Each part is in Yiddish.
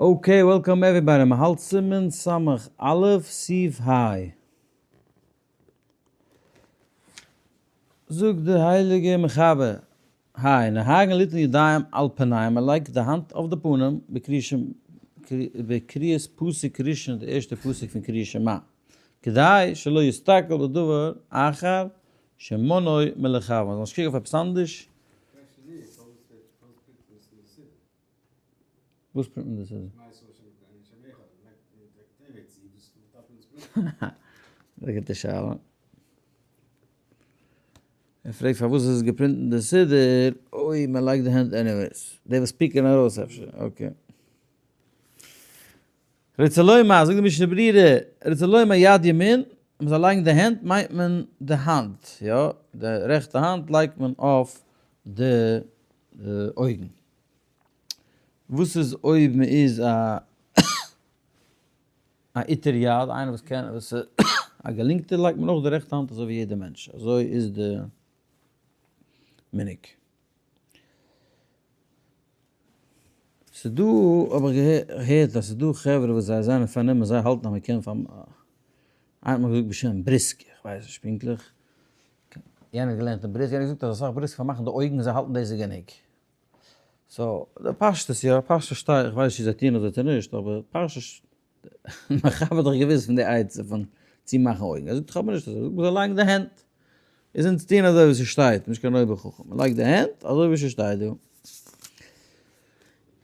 Okay welcome everybody, מען האלט סימן סמך א' סעיף ה'. זאגט די הייליגע מחבר, היי, נוהגין ליתן ידיים על פניהם, מען לייגט די האנט אויף די פנים, בקריאת פסוק ראשון, די ערשטע פסוק פון קריאת שמע, כדי שלא יסתכל בדבר אחר שמנעו מלכוון, מען זאל נישט קוקן אויף עפעס אנדערש. וואס print מען דאס אזוי? א גוטע שאלה. ער פרעגט פארוואס איז עס גע print אין די סידור, אוי מען לייגט די הענט anyways. די וואס פיקען ארויס אפשר, okay. רוצה לומר, זאגט די משנה ברורה, רוצה לומר יד ימין, מען זאל לייגן די הענט מיינט מען די האנט, יא, די רעכטע האנט לייגט מען אויף די אויגן. וואס איז אויב מען איז א א איטער יד, איינער וואס קען וואס איז א געלינקטער לייגט מען אויך די רעכטע האנט אזוי ווי יעדער מענטש, אזוי איז די מנהג. ס'דא האב איך געהערט אז ס'דא חברה וואס זיי זענען פארנומען זיי האלטן אז מ'קען פאר איינער האט מיר געזאגט בשם בריסק איך ווייס נישט פונקטליך יענער האט געלערנט אין בריסק יענער האט געזאגט אז אסאך בריסק פארמאכן די אויגן זיי האלטן דאס איז גענוג so די פשטות יא פשטות שטייט איך ווייס נישט צו זיי טוען אזוי צו נישט אבער פשטות מיין חבר האט דאך געוואוסט פון די עצה פון צומאכן אויגן, ער זאגט איך האב נישט אזוי, זאגט מ'זאל לייגן די הענט, איז אונז טוען אזוי ווי ס'שטייט, נישט קיין אויבער חכם, מ'לייגט די הענט אזוי ווי ס'שטייט דא, און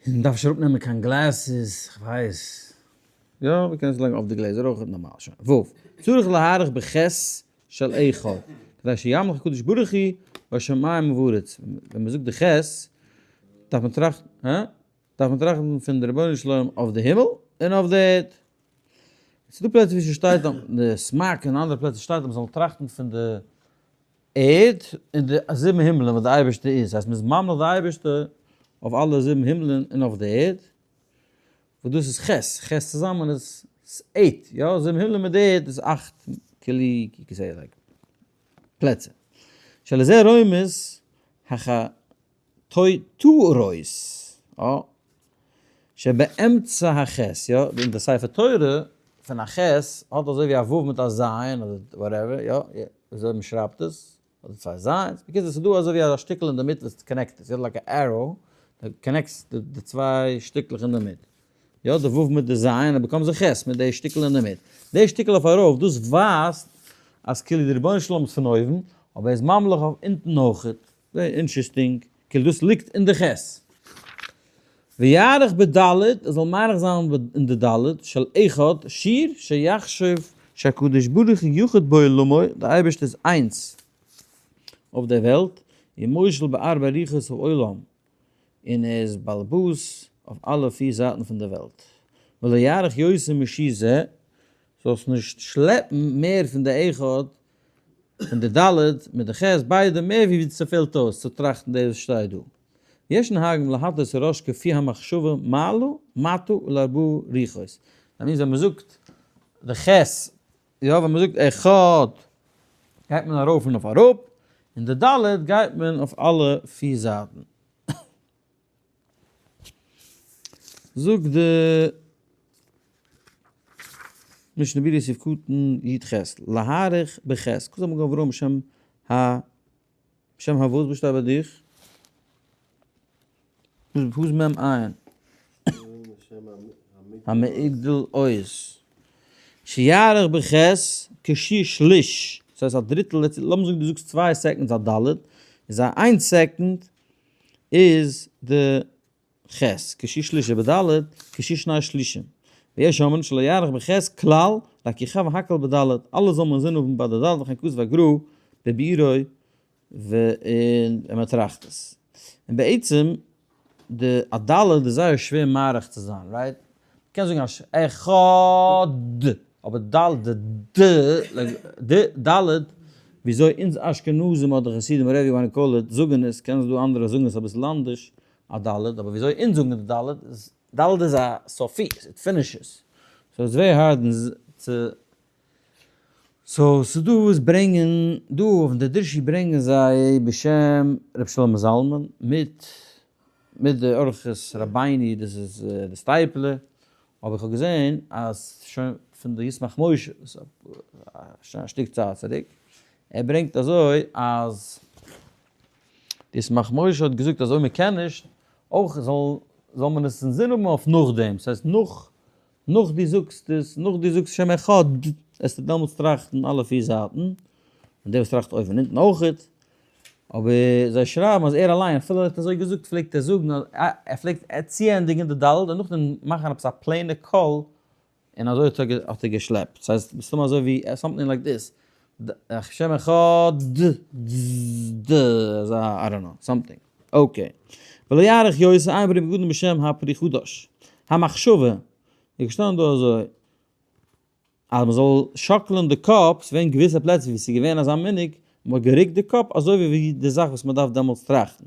מ'דארף נישט אראפ נעמען קיין glasses, כ'ווייס, יא מ'קען עס לייגן אויף די גלעזער אויך נארמאל, שוין, ו' צריך להאריך בח' של אחד, כדי שימלך הקדוש ברוך הוא בשמים ובארץ, ווען מ'זאגט די ח' דארף מען טראכטן, הא? דארף מען טראכטן פון די רבונו של עולם אויף די הימל און אויף די ערד. עס איז דא פלעצער ווי ס'שטייט די סמק און אנדערע פלעצער שטייט אז מ'זאל טראכטן פון די ערד און די זיבן הימלען וואס די אייבערשטער איז, אז מ'איז ממליך די אייבערשטער אויף אלע זיבן הימלען און אויף די ערד, וואס דאס איז ח', ח' צוזאמען איז eight, יא, זיבן הימלען מיט די ערד איז אכט, כאילו like פלעצער. שלזה רומז הח תורות, יא, שבאמצע הח', יא, אין די ספר תורה פון א ח' האט אזוי ווי א ו' מיט א ז' אדער whatever, יא, וויאזוי מען שרייבט עס, אדער צוויי זי'ס, בקיצור ס'איז דא אזוי ווי א שטיקל אינדערמיט וואס connect עס, יא, like א arrow, that connects די צוויי שטיקלעך אינדערמיט, יא, די ו' מיט די ז', און באקומט זיך ח' מיט די שטיקל אינדערמיט. די שטיקל אויף ארויף, דאס ווייזט אז כאילו די רבונו של עולם איז פון אויבן, אבער ער איז ממליך אויף אונטן אויכעט. זייער interesting, כאילו דאס ליגט אין די ח'. ויאריך בד', ער זאל מאריך זיין אין די ד', של אחד, שיר שיחשוב שהקדוש ברוך הוא יחיד בעולמו, די אייבערשטער איז איינס אויף דער וועלט, ומושל בארבע רוחות העולם, און ער איז באלעבאס אויף אלע פיר זייטן פון דער וועלט. ולא יאריך יותר משיעור זה, זאלסט נישט שלעפן מער פון די אחד פון די ד' מיט די ח' ביידע מער ווי ס'פעלט אויס צו טראכטן דאס וואס שטייט דא. יש נוהגים להטות הראש כפי המחשבה מעלה מטה ולארבעה רוחות. דאס מיינט ווען מ'זאגט די ח', יא ווען מ'זאגט אחד גייט מען ארויף און אויף אראפ, און די ד' גייט מען אויף אלע פיר זייטן. זאגט די משנה ברורה סעיף קטן י ח, להאריך בח', כתב מגן אברהם בשם ה, בשם ה וואס? וואס שטייט ביי דיך? וואס מ עין? המגדיל עוז. שיאריך בח' כשיעור שליש, דאס הייסט א דריטל, לאמיר זאגן דו זאגסט צוויי seconds א ד', איז א איין second איז די ח', כשיעור שליש ובד', כשיעור שני שלישים. ויש אומרים שלא יאריך בח' כלל, רק יכוון הכל בד', אלעס זאל מען זין האבן ביי די ד' וכן כתב הגרא בביאורו ווען מען טראכט עס. און בעצם די א ד' איז זייער שווער מאריך צו זיין, right? מ'קען זאגן א אחד, אבער ד ד ד ד וויאזוי אונז אשכנזים אדער חסידים whatever you wanna call it זאגן עס, קען זיין דא אנדערע זאגן עס אביסל אנדערש, א ד, אבער וויאזוי אונז זאגן די ד איז, ד איז א סופי, it finishes, so it's very hard צו, so ס'איז דא וואס ברענגען, דא אויף די דרשי ברענגען זיי בשם ר' שלמה זלמן מיט. מיט די אורחות רבינו, דאס איז די סטייפלער, אבער איך האב געזען אז שוין פון די ישמח משה, שוין א שטיק צייט צוריק, ער ברענגט אזוי אז די ישמח משה האט געזאגט אז אויב מען קען נישט, אויך זאל זאל מען עס אינזין האבן אויף נאכדעם, ס'הייסט נאך נאך דו זאגסט עס, נאך דו זאגסט שם אחד, וועסטו דעמאלטס טראכטן אלע פיר זייטן, און דער וואס טראכט אויבן און אונטן אויכעט, אבער זיי שרייבן אז ער אליין אפילו ער האט אזוי געזאגט פלעגט ער זאגן אז ער פלעגט צוענדיגן די ד' און נאכדעם מאכן עפעס א plain ע קול און אזוי האט ער געשלעפט, ס'הייסט מסתמא אזוי ווי something like this, שם אחד ד ד ד אזא I don't know something. Okay. ולא יאריך יותר אין פרי מגדים בשם הפרי חדש. המחשבה איז געשטאנען דא אזוי אז מ'זאל שאקלען די קאפ, ס'געווען געוויסע פלעצער ווי ס'איז געווען אזא מנהג, מ'האט גערוקט די קאפ אזוי ווי די זאך וואס מ'דארף דעמאלטס טראכטן.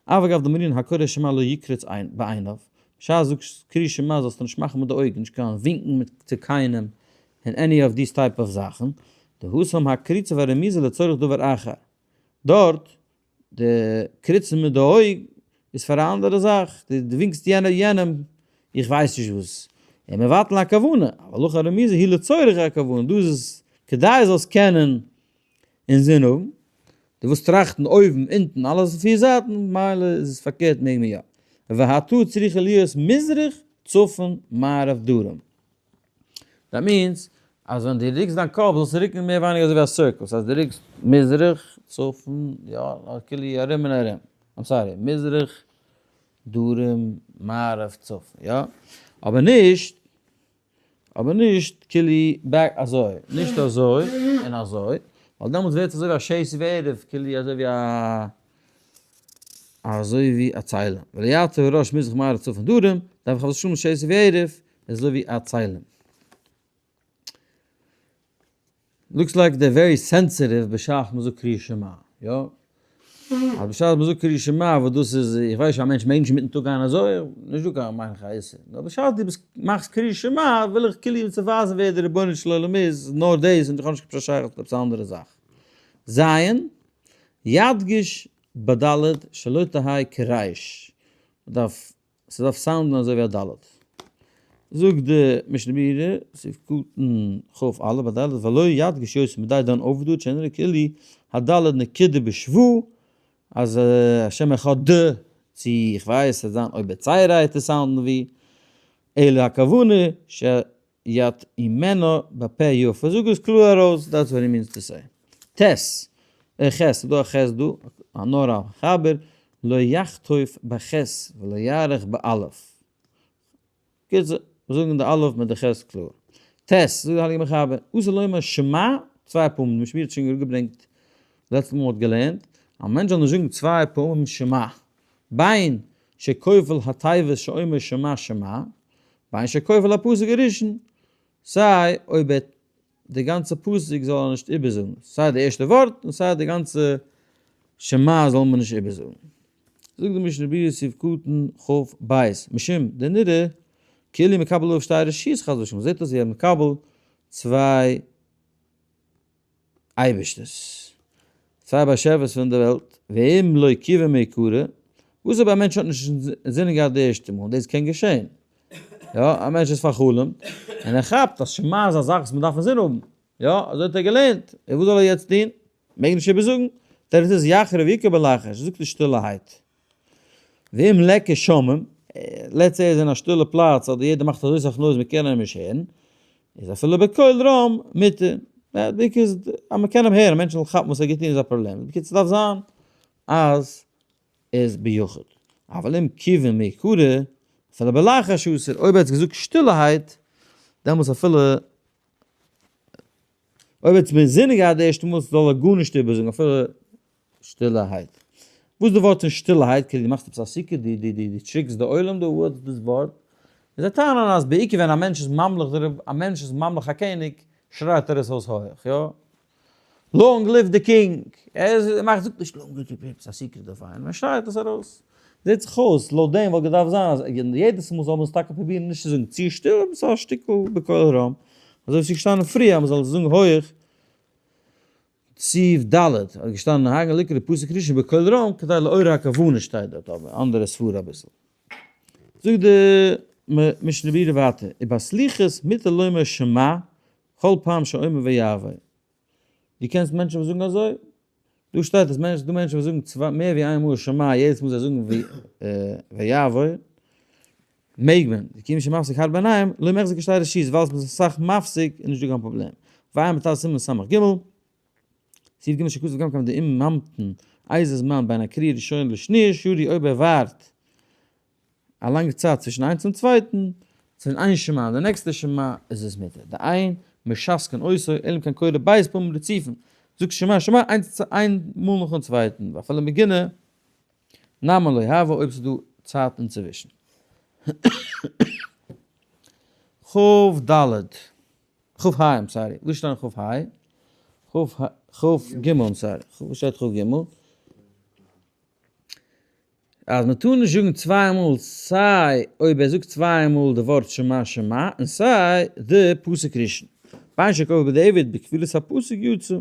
אף אגב דאמרינן הקורא שמע לא יקרוץ בעיניו, בשעת זאגסט קריאת שמע זאלסטו נישט מאכן מיט די אויגן, נישט קיין ווינקן מיט צו קיינעם, און any of these type of זאכן, דהתם הקריצה והרמיזה לצורך דבר אחר. דארט די קריצן מיט די אויג איז פאר א אנדערע זאך, דו ווינקסט יענער יענעם, איך ווייס נישט וואס, און מבטל הכוונה, אבל הכא רמיזה היא לצורך הכוונה, דא איז עס כדי זאלסט קענען אינזין האבן, דו ווילסט טראכטן אויבן אונטן אלע פיר זייטן, מילא איז עס פארקערט מעג מען יא, והתא צריכה להיות מזרח צפון מערב דרום. That means אז ווען דו ריקסט דיין קאפ זאלסטו ריקן מער ווייניגער אזוי ווי א circle, ס'הייסט דו ריקסט מזרח, צפון, יא, כאילו ארום און ארום, I'm sorry, מזרח, דרום, מערב, צפון, יא? אבער נישט, אבער נישט כאילו back אזוי, נישט אזוי און אזוי, ווייל דעמאלטס ווערט עס אזוי ווי א שתי וערב, כאילו אזוי ווי א, אזוי ווי א ציילעם. וליתו ראש מזרח מערב צפון דרום, דארף איך חס ושלום שתי וערב, איז אזוי ווי א ציילעם. Looks like they're very sensitive בשעת מ'זאגט קריאת שמע, יא? אז בשעת מ'זאגט קריאת שמע וואס דאס איז, איך ווייס נישט א מענטש מעג נישט אינמיטן טאג גיין אזוי, נישט דא קיין מיין איך א איסור, נאר בשעת דו ביסט מאכסט קריאת שמע וויל איך כאילו צו ווייזן ווער דער רבונו של עולם איז, נאר דאס און איך האב נישט קיין שייכות מיט עפעס א אנדערע זאך. ז. ידגיש בד' שלא תהא כריש, מ'דארף ס'דארף sound ן אזוי ווי א ד'. זאגט די משנה ברורה, סעיף קטן כ א ביי ד', ולא ידגיש יותר מדי don't overdo it שנראה כאילו הד' נקודה בשווא, אז השם אחד ד, צו איך ווייס ס'וועט זיין אויב בצער עס sound ן ווי, אלא הכוונה שיטעימנה בפה יפה, זאג עס קלאר ארויס, that's what he means to say. ט. ח, ס'איז דא א ח דא, א נאר א חבר, לא יחטוף בח' ולא יאריך באלף. קיצור, מיר זאגן די אלף מיט די ח' קלאר. ט. זאגט די הייליגע מחבר, אסור לומר שמע צוויי פעמים, די משנה האט שוין אראפגעברענגט לעצטע מאל מ'האט געלערנט, א מענטש זאל נישט זאגן צוויי פעמים שמע, בין שכופל התיבות שאומר שמע שמע, בין שכופל הפסוק הראשון, סיי אויב ער די גאנצע פסוק זאל ער נישט איבערזאגן, סיי די ערשטע ווארט און סיי די גאנצע שמע זאל מען נישט איבערזאגן. זאגט די משנה ברורה סעיף קטן כ ב, משום דנראה כאילו מקבל עליו שתי רשויות חס ושלום, זעט אויס ווי ער מקבל צוויי אייבערשטערס, צוויי באשעפערס פון די וועלט, ואם לא כיוון מעיקרא, וואס אויב א מענטש האט נישט אינזינען געהאט די ערשטע מאל, דאס קען געשען, יא, א מענטש איז פאר'חלומ'ט, און ער כאפט אז שמע איז א זאך וואס מען דארף אינזין האבן, יא, אזוי האט ער געלערנט, און וואס זאל ער יעצט טון? מעג נישט איבערזאגן? תירוץ איז יחרה ויקרא בלחש, זאגט עס שטילערהייט. ואם ליכא שומעים, let's say ער איז אין א שטילע פלאץ אדער יעדער מאכט אזוי סאך noise מען קען אים נישט הערן, איז אפילו בקול רם מותר, because אז מען קען אים הערן, מענטשן זאלן כאפן וואס ער האט געטון איז א פראבלעם, בקיצור ס'דארף זיין אז איז ביחיד. אבל אם כיוון מעיקרא, אפילו בלחש אסור, אויב ער האט עס געזאגט שטילערהייט, דעמאלטס אפילו אויב ער האט עס אינזינען געהאט די ערשטע מאל זאל ער גארנישט איבערזאגן אפילו שטילערהייט. וואס איז די ווארט פון שטילערהייט? כאילו דו מאכסט עפעס א סוכה, דו דו דו דו טריקסט די עולם דא, וואס איז דאס ווארט? און זיי טענה'ן אז בעיקר ווען א מענטש איז ממליך די רב, א מענטש איז ממליך א קעניג, שרייט ער עס אויס הויעך, יא? Long live the king! ער איז, ער מאכט, זאגט נישט long live the king, עפעס א secret אויף איינעם, ער שרייט עס ארויס. זעט זיך אויס, לויט דעם וואלט געדארפט זיין אז יעדעס מאל זאל מען עס טאקע פרובירן נישט צו זאגן צו שטיל, אבער ס'איז א שטיקל בקול רם, אזוי ווי ס'איז געשטאנען פריער אז מ'זאל עס זאגן הויעך. סעיף ד' האט געשטאנען נוהגין לקרוא פסוק ראשון בקול רם כדי לעורר הכוונה שטייט דארט אבער אנדערע סברה אביסל. זאגט די משנה ברורה ווייטער ובסליחות מותר לומר שמע כל פעם שאומר ויעבור. דו קענסט מענטשן וואס זאגן אזוי? דא שטייט אז מענטשן, דא מענטשן וואס זאגן צוויי מער ווי איין מאל שמע יעדעס מאל זיי זאגן ויעבור מעג מען, כי אם שמפסיק הרבה עיניים לא מחזיק כשתי רשות ווייל עס איז אסאך מפסיק איז נישט דא קיין פראבלעם. ועיין בטל סימן סמך ג, סעיף ג שכתוב גם כן דאם ממתין איזה זמן בין הקריאה ראשונה לשניה שרי אויב ער ווארט א לאנגע צייט צווישן איינס און צווייטן, צווישן איין שמע און די נעקסטע שמע איז עס מותר, דאין משתקין אותו אלא אם כן קורא ב' פעמים רצופין, זאגסט שמע שמע איינס איין מאל נאכן צווייטן, ואפילו מגונה נמי לא הוי אויב ס'איז דא צייט אינצווישן. כ"ד, כ"ה I'm sorry, וואו שטייט כ"ה? כ"ג I'm sorry, וואו שטייט כ"ג? אז מען טאר נישט זאגן צוויי מאל סיי אויב ער זאגט צוויי מאל די ווארט שמע שמע און סיי די פסוק ראשון. בין שקובע בדיעבד בכפילת הפסוק יצא.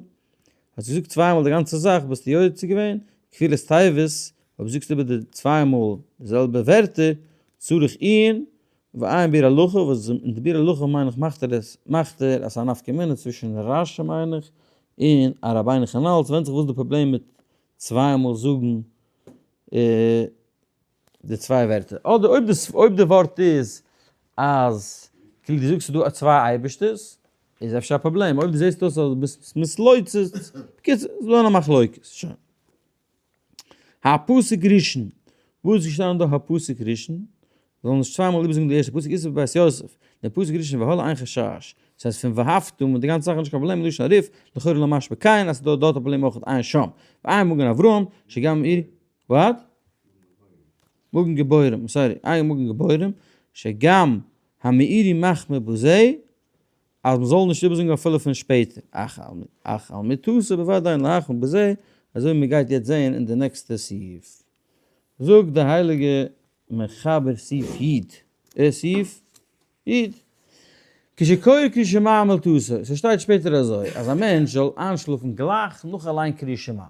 האסט געזאגט צוויי מאל די גאנצע זאך ביסטו יוצא געווען, כפילת תיבות, אויב זאגסטו איבער די צוויי מאל די זעלבע ווערטער, צריך עיון, ועיין ביאור הלכה, וואס אין די ביאור הלכה מיין איך מאכט ער עס, מאכט ער אז ס'איז א נפקא מינה צווישן רשי מיין איך און א רבינו חנאל, ס'ווענדט זיך וואס די פראבלעם מיט צוויי מאל זאגן די צוויי ווערטער, אדער אויב די אויב די ווארט איז אז כאילו דו זאגסט ס'איז דא צוויי אייבערשטערס, איז אפשר א פראבלעם, אויב דו זעסט אויס אז דו ביסט מתלוצץ, בקיצור, ס'איז דא א מחלוקת, שוין. הפסוק ראשון, וואו איז געשטאנען דא הפסוק ראשון? זאל נישט צוויי מאל איבערזאגן די ערשטע פסוק איסור בבית יוסף, דער פסוק ראשון והלאה אין חשש, ס'הייסט פון ואהבת מיט די גאנצע זאך איז נישט קיין פראבלעם מלשון הריף, לכאורה לא משמע כן אז ס'דא דארט א פראבלעם אויך עיין שם, ועיין מגן אברהם שגם עיר what? מגן גיבורים, sorry, עיין מגן גיבורים שגם המאירי מחמיר בזה אז מ'זאל נישט איבערזאגן אפילו פון שפעטער, אך על מיטתו בוודאי אין להחמיר בזה, אזוי ווי מ'גייט יעצט זעהן אין די נעקסטע סעיף. זאגט די הייליגע מחבר סעיף י', סעיף י', כשקורא קריאת שמע על מטתו, ס'שטייט שפעטער אזוי אז א מענטש זאל איינשלאפן גלייך נאך אליין קריאת שמע,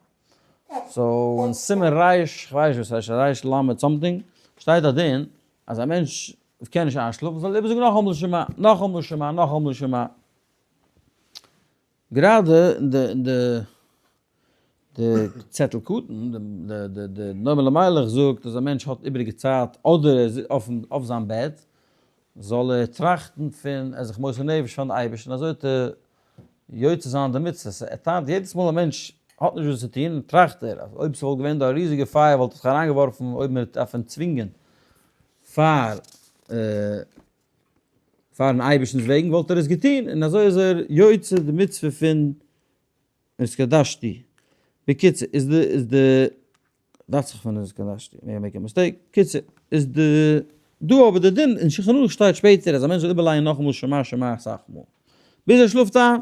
so אין סימן ריש, כ'ווייס נישט וואס ס'הייסט, ריש למד something, שטייט א דין אז א מענטש קען נישט איינשלאפן זאל ער איבערזאגן נאכאמאל שמע, נאכאמאל שמע, נאכאמאל שמע. גראדע אין די אין די די צעטל קטן, די די די נועם אלימלך זאגט אז א מענטש האט איבעריגע צייט אדער ער איז אויפן אויף זיין בעט, זאל ער טראכטן פון ער איז זיך מוסר נפש פארן אייבערשטן אזוי וועט ער יוצא זיין די מצוות, ער טענה'ט יעדעס מאל א מענטש האט נישט וואס צו טון טראכט ער אז אויב ס'וואלט געווען דא א ריזיגע פייער וואלט ער זיך אריינגעווארפן אויב מען דארף אים צווינגען פאר פארן אייבערשטנ'ס וועגן וואלט ער עס געטון, און אזוי איז ער יוצא די מצוה פון נתקדשתי. בקיצור, איז די, איז די, דאכט זיך פון נתקדשתי, may make a mistake, קיצור, איז די, דא אבער די דין אין שולחן ערוך שטייט שפעטער אז א מענטש זאל איבערלייענען נאכאמאל שמע שמע אסאך מאל, ביז ער שלאפט איין.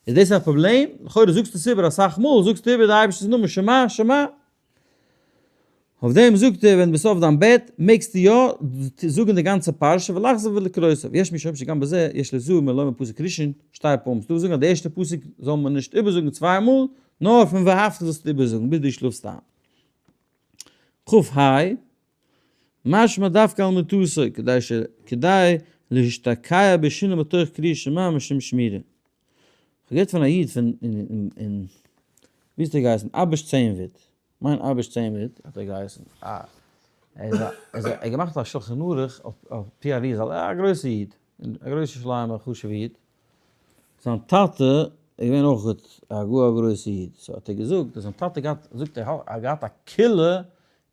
איז דאס א פראבלעם? לכאורה זאגסטו עס איבער אסאך מאל, זאגסטו איבער די אייבערשטנ'ס נאמען שמע שמע. אויף דעם זאגט ער ווען דו ביסט אויף דיין בעט מעגסטו יא זאגן די גאנצע פרשה ולחזור ולקרותו, ויש מי שאומר שגם בזה יש לזהר מלומר פסוק ראשון שתי פעמים, ס'דא וואס זאגן אז די ערשטע פסוק זאל מען נישט איבערזאגן צוויי מאל, נאר פון ואהבת זאלסטו איבערזאגן ביז דו שלאפסט איין. כ"ה, משמע דווקא על מטתו, כדי ש כדי להשתקע בשינה בתוך קריאת שמע משום שמירה. כ'האב געהערט פון א איד פון אין ווי האט ער געהייסן אביש צענוויט, מיין אביש צענוויט האט ער געהייסן, א ער איז א ער איז א ער האט געמאכט א שלחן ערוך אויף פי אריזל, א גרויסע איד, א גרויסע שלמה חשובע איד, זיין טאטע איז געווען אויך א גאר א גרויסע איד, so האט ער געזאגט אז זיין טאטע געהאט זאגט ער האט געהאט א קולא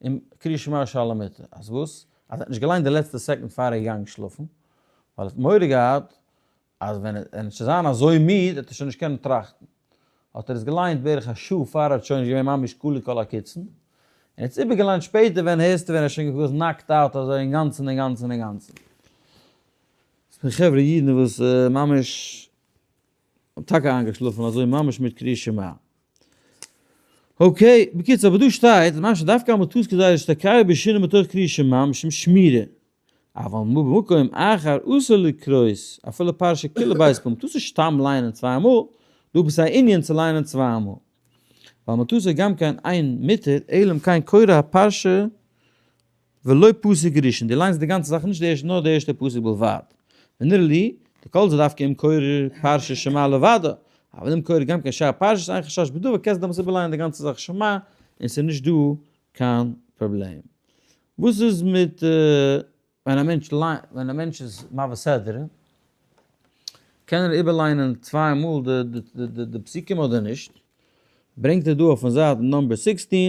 אין קריאת שמע שעל המיטה, אז וואס? אז ער האט נישט געליינט די לעצטע second פאר ער איז געגאנגען שלאפן, ווייל ער האט מורא געהאט אז ווען ער וועט שוין זיין אזוי מיד וועט ער שוין נישט קענען טראכטן, האט ער עס געליינט בערך א שעה פאר ער האט שוין נישט געווען ממש כלו כל הקיצין, און ער האט עס איבערגעליינט שפעטער ווען הערסטו ווען ער איז שוין געווען knocked out אזוי אינגאנצן אינגאנצן אינגאנצן. ס'דא חברה אידן וואס ממש האבן טאקע איינגעשלאפן אזוי ממש מיט קריאת שמע. okay, בקיצור אבער דא שטייט אז ממש דווקא על מטתו כדי להשתקע בשינה מתוך קריאת שמע משום שמירה. אבל במקום אחר אסור לקרות אפילו פרשה כולה ב' פעמים, טארסט נישט סתם ליינען צוויי מאל, דא ביסט א ענין צו ליינען צוויי מאל. ווייל מטות גם כן אין מותר אלא אם כן קורא הפרשה ולא פסוק ראשון, דו ליינסט די גאנצע זאך נישט די ערשטע נאר די ערשטע פסוק בלבד. ונראה לי, דכל זה דווקא אם קורא פרשה שמע לבדה, אבל אם קורא גם כן שאר פרשות אין חשש בדבר, קענסט דעמאלטס איבערלייענען די גאנצע זאך שמע און ס'איז נישט דא קיין פראבלעם. וואס איז מיט ווען א מענטש ליינט, ווען א מענטש איז מעביר סדרה, קען ער איבערליינען צוויי מאל די פסוקים אדער נישט? ברענגט ער דא אויפן זייט number 16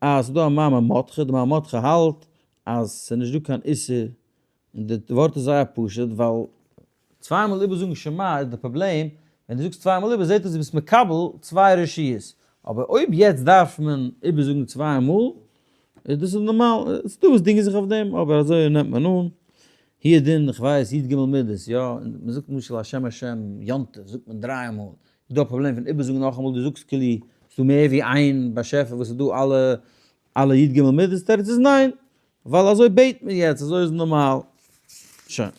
אז ס'איז דא א מאמר מרדכי, די מאמר מרדכי האלט אז ס'איז נישט דא קיין איסור, און די ווארט איז זייער פשוט, ווייל צוויי מאל איבערזאגן שמע איז די פראבלעם, ווען דו זאגסט צוויי מאל איבער זעט אויס דו ביסט מקבל צוויי רשויות, אבער אויב יעצט דארף מען איבערזאגן צוויי מאל, איז דאס איז נארמאל, ס'איז דא וואס דינגען זיך אויף דעם, אבער אזוי נעמט מען אן. הוא הדין, איך ווייס, י"ג מידות, יא, און מען זאגט למשל השם השם יום טוב זאגט מען דריי מאל, איז דא א פראבלעם פון איבערזאגן נאכאמאל, דו זאגסט כאילו ס'איז דא מער ווי איין באשעפער וואס איז דא אלע אלע י"ג מידות, תירוץ איז ניין, ווייל אזוי בעט מען יעצט, אזוי איז נארמאל. שוין.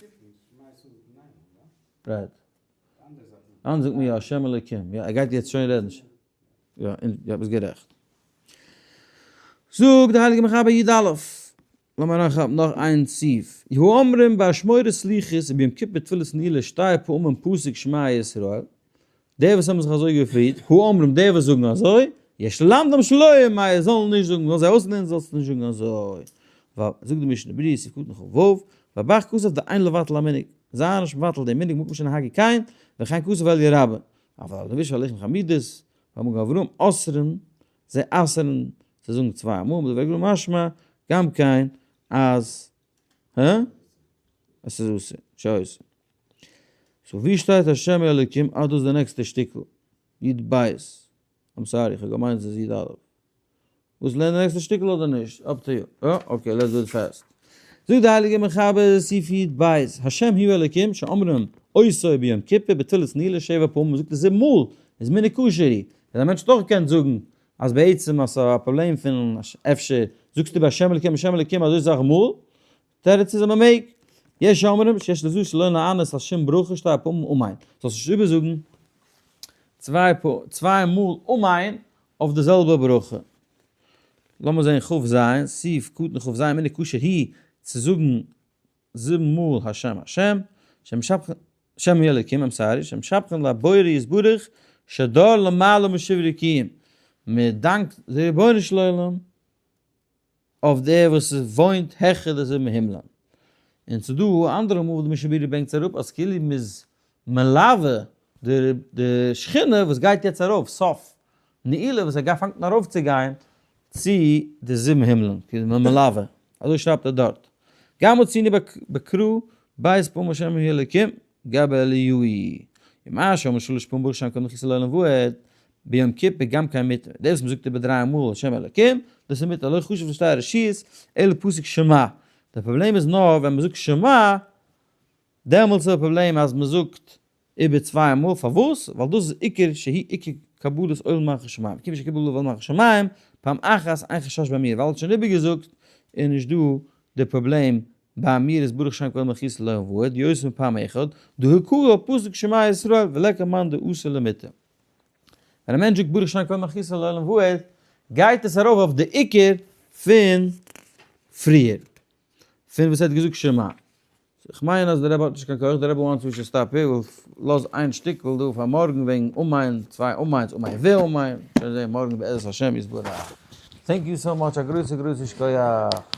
right. אנדערע זאגט מען יא, השם אלוקים, יא, ער גייט יעצט שוין רעדן. יא, יא, ביסט גערעכט. זאגט די הייליגע מחבר י"א, לאמיר אריינכאפן נאך איין סעיף, יהיו אומרים באשמורת סליחות וביום כיפור תפילת נעילה שתי פעמים פסוק שמע ישראל, די וואס האבן זיך אזוי געפירט, הוא אומרים די וואס זאגן אזוי, יש ללמדם שלא יאמרו, זאלן נישט זאגן, זאלן זיי אויסלערנען זאלסטו נישט זאגן אזוי, ווייל זאגט די משנה ברורה סעיף קטן כ"ו, והב"ח כתב דאין לבטל המנהג, זיי נישט מבטל דעם מנהג מקום שנהגו כן, וכן כתב אלי' רבה, אבל על לבוש הלחם חמידות, והמגן אברהם אוסרין, זיי אסר'ן צו זאגן צוויי מאל, מדברי גמרא משמע, גם כן אז, הא? עס איז אסור, שאוסר. so ווי שטייט השם אלוקים? אה דאס איז די נעקסטע שטיקל, י"ב. I'm sorry, איך האב געמיינט עס איז י"א. וואס לערנען די נעקסטע שטיקל אדער נישט? up to you. יא? okay, let's do it fast. זאגט די הייליגע מחבר סעיף י"ב, השם הוא אלוקים שאומרים אותו ביום כיפור בתפילת נעילה שבע פעמים, מ'זאגט עס זיבן מאל, איז מנהג כשר הוא. אז א מענטש האט אויך געקענט זאגן אז בעצם אז ס'איז א פראבלעם פון אפשר זאגסטו ביי השם אלוקים השם אלוקים אזוי סאך מאל, תירוץ איז אז מ'מעג. יש אומרים שיש לזהר שלא לענות על שום ברכה שתי פעמים אמן. זאלסט נישט איבערזאגן צוויי מאל אמן אויף די זעלבע ברכה. לאמיר זען כ"ז, סעיף קטן כ"ז, מנהג כשר הוא צו זאגן זיבן מאל השם השם, שם הוא אלוקים, I'm sorry, שמשבחין לבורא יתברך שדר למעלה משבעה רקיעים, מען דאנקט די רבונו של עולם אויף דער וואס וואוינט העכער די זיבן הימלען. און ס'איז דא אנדערע מאל וואס די משנה ברורה ברענגט עס אראפ אז כאילו מ'איז מלווה די שכינה וואס גייט יעצט ארויף סוף נעילה וואס ער גייט פאנגט אן ארויפצוגיין צו די זיבן הימלען, כאילו מ'איז מלווה, אזוי שרייבט ער דארט. גם מצינו בקרא בית פעמים השם הוא אלוקים, גבי אליהו. ומה שאמר שלש פעמים ברוך שם כבוד מלכותו לעולם ועד, ביום כיפור גם כן מותר. דאס וואס מ'זאגט איבער דריי מאל השם אלוקים, דאס איז מותר, לא חשוב לשתי הרשויות, אלא פסוק שמע. דער פראבלעם איז נאר ווען מ'זאגט שמע, דעמאלטס איז א פראבלעם אז מ'זאגט איבער צוויי מאל, פארוואס? ווייל דאס איז עיקר שהיא עיקר קבלת עול מלכות שמים, כיוון שקיבל עול מלכות שמים, פעם אחת אין חשש באמירה, ווייל ער האט שוין איבערגעזאגט איז נישט דא די פראבלעם ביי מיר איז ברוך שם כבוד מלכותו לעולם ועד, יותר מפעם אחד, דהא קרא פסוק שמע ישראל וליכא מאן דאתי למיטעא. ווען א מענטש זאגט ברוך שם כבוד מלכותו לעולם ועד, גייט עס ארויף אויף די עיקר פון פריער, פון וואס ער האט געזאגט שמע. איך מיין אז די רבי האט נישט קיין כח, די רבי wants we should stop here, לאז איין שטיקל דא פאר מארגן וועגן אמן, צוויי אמן'ס, אמן ואמן, שוין זעהן מארגן בעזרת השם יתברך. thank you so much, א גרויסע גרויסע שכוח.